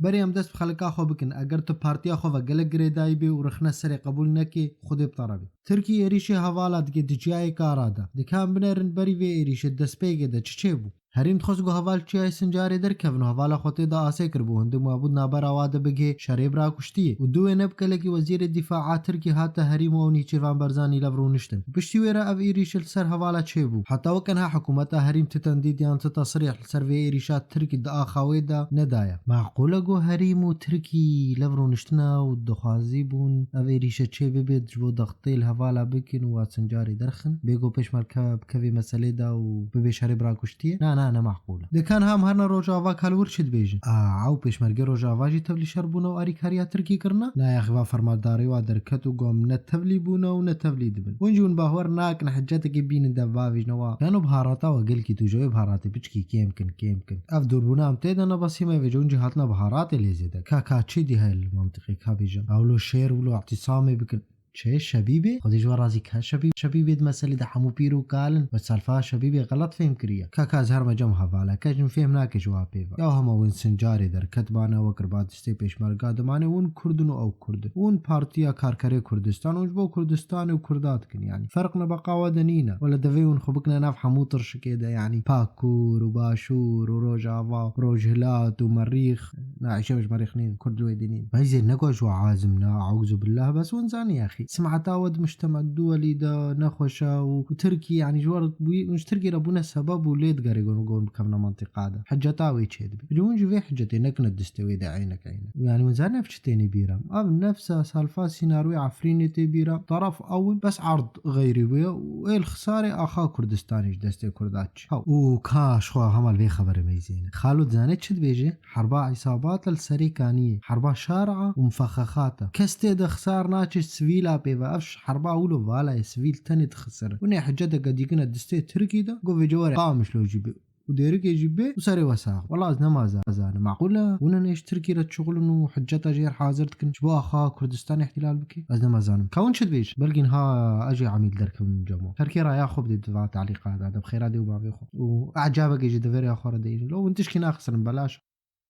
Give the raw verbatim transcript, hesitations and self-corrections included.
Berê em dest bi xelika xwe bikin. Eger tu partiya xwe ve gelek girêdayî bê û rixne serê qebûl nekê, Xwedê bi te re bê. Tirkî êrîşê hevala dike di ciyayê kara de. Dike em binerin berî vê êrîşê destpêkê de çi çêbû? Herîm dixwest ku heval çiyayê Sincarê derkevin û hevala xwe tê de asê kiribû. Hindî mabû di navbera wa de bigihê şerê bira kuştiyê. Û duwê ne bi kelekî wezîrê dîfaa tirkî hate herîm û ew nîçîrvan Barzanî lev rûniştin. Piştî wê re ev êrîş li ser hevala çêbû. Heta weke niha hikûmeta herîm ti tendîd yan ti tesrîh li ser vê êrîşa tirkî di axa wê de nedaye. Maqûl e ku herîm û tirkî lev rûniştina û dixwazî bûn ev êrîşe çê bibêt ji bo dextê li hevala bikin û wa Sincarê derxin. Bê ku pêşmerge bikevê meselê de û bibê şerê bira kuştiyê. Na, na, ne maqûl e. Dê ka niha em herine Rojava ka li wir çi dibêjin? A, ew pêşmergê Rojava jî tevlî şer bûne û alîkariya tirkî kirine? Na, yaxî va fermandarê wa derket û got em ne tevlî bûne û ne tevlî dibin. Hûn jî hûn bawer nakin hiccetekê bînin dev bavêjine wa. Yano biharata we gelkî tu ji wê biharatê piçkî kêm kin, kêm kin. Ev dûrbûna em tê de ne besî me vêce hûn jî hatine biharatê lê zêde. Ka, ka çi dî heye li mantiqê ka bêjin? Ew lo şêr wilo îtîsamê bikin. Çi Şebîbê? Xwedê ji we razî ke Şebîb-, Şebîbê di meselê de hemû pîr û kal in. We selfa Şebîbê xelet fêm kiriye. Ka, ka ez her me cem hevaleke jin fêm nake ji wa pê ve. Ya hema win Sincarê derket bane we kirba distê pêşmerga dimane win Kurd in û ew Kurd in. Win Partiya Karkerê Kurdistan û ji bo Kurdistanê û Kurda dikin. Yanî ferq ne beqa we de nîne. Wele devê win xwe bikine nav hemû tirşikê de, yanî Pakur û Başûr û Rojava û Rojhilat û Merîx. Na, îşev ji Merîx nîn, Kurd li wê dî nîn. Meyzê ne ku ji we azim ne, euzu billah, bes win zanî yaxî. Simeta we di mujtema duwelî de nexweş e û, û Tirkî, yanî ji we re bûyî, ji Tirkî re bûne sebeb û lê digerê gon, gon bikevne mantîqa de. Hiceta wê çê dibe. Ji hûn jî vê hicetê nekine distê wê de eynek eynek. Û yanî win zanî ev çi tênê bîra. Ev nefsa salfa sînaryoyê Efrînê tê bîra. Taraf ew in, bes erd xeyrî wê û êl xisarê axa Kurdistanê ji destê Kurda çi. Hew. Û ka ji xwe hema li vê xeberê meyzêne. Xalo dizane çi dibêje? Herba îsabat li serê kaniyê. Herba şara û mifexexat e. Kes tê de xisar naçe sivîla pê ve. Ev ş-, herba wilo vala ye, sivîl tenê dixisirin. Hûn ê hiceteke dîkine distê Tirkî de, go vêce were Qamişlo jî bê. Û Dêrikê jî bê û serê we sax. Wela ez nema za-, zanim. Maqûl e? Hûn ê ji Tirkî re dişuxulin û hiceta jê re hazir dikin. Ji bo axa Kurdistan îhtîlal bike? Ez nema zanim. Ka hûn çi dibêjin? Belkî niha ez jî emîl derkevim cemo. Her kê raya xwe bidê di va talîqa de. De bi xêra dê û bavê xwe. Û ecabekê jî di vê rêya xwe re deyîn. Lo hûn tişkî naxisirin belaş.